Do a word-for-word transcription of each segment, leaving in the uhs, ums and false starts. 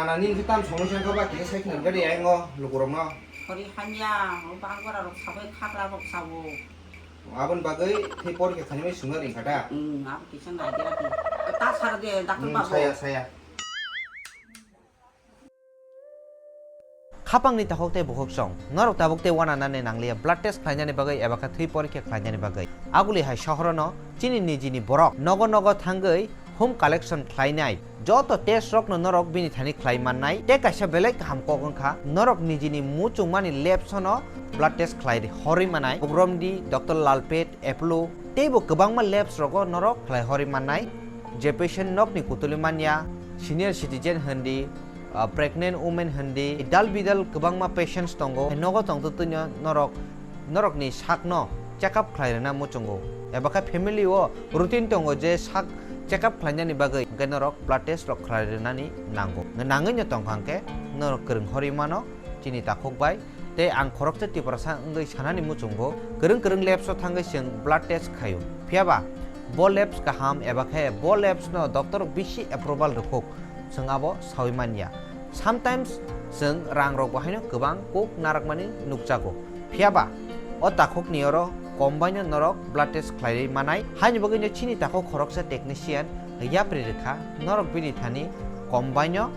Ana nini khe tam somosya wngkha ba kisa sai khna gari aingo lukurokno. Sori hamya, o bangora rok sabai khakra rok sabo. Aboni bagwi tei porikha khainwi swngna ringkha da? Hmm, abo kisa nai dera di. Ta sar de, doctor Hmm, babu. Saya, saya. Khapangni takhuk tei bukhuk song, norok tabuk tei uananani nangliya blood test khlainani bagwi eba khe thwi porikha khlainani bagwi. Aguli hai sohorono chini nijini borok nogo nogo thangwi home collection khlainai. Joto test rokno norok bini thani khlai mannai. Tei kaisa belai kaham kok wngkha, norok nijini muchungmani labs-ono blood test khlai horwi manai. Pogrom di Doctor Lalpet, Apollo, teibo kwbangma labs rogo norok khlai horwi mannai. Je patient nokni kutuli manya, senior citizen hindi, ah, pregnant women hindi, idal bidal kwbangma patients tongo. Nogo tongtwtwino norok, norokni sakno check up khlai rwna muchungo. Eba khe family o routine tongo je sak check up khlainani bagwi, hwnkhe norok blood test rok khlai rwnani nango. Nangwino tongkha hwnkhe norok kwrwng horwi mano chini takhuk bai. Tei ang khoroksa Tiprasa wngwi sanani muchungo, kwrwng kwrwng labs o thangwi chwng blood test khaio. Phiyaba bo labs kaham eba khe bo labs no doctor bisi approval rwkhuk, chwng abo saui manya. Sometimes chwng rang rok bo haino kwbang kok narakmani nukjago. Phiyaba o takhukni oro kombaino norok blood test khlaiwi manai, haini bagwino chini takhuk khoroksa technician yapri rwkha, norok bini thani kombaino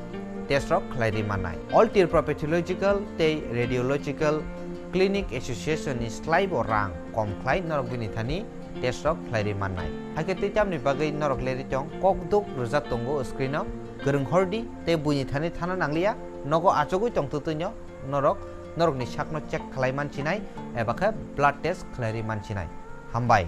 test rok khlaiwi manai. All Tripura Pathological tei Radiological Clinic Association ni slaibo rang kom khlai norok bini thani test rok khlaiwi mannai. Hakhe tei tamni bagwi norok lerwi tong, kok duk rwjak tongo screen o, kwrwng hordi tei buini thani thana nangliya, nogo achugwi tongtwtwino norok norokni sakno check khlai mansinai eba khe blood test khlaiwi mansinai. Hambai.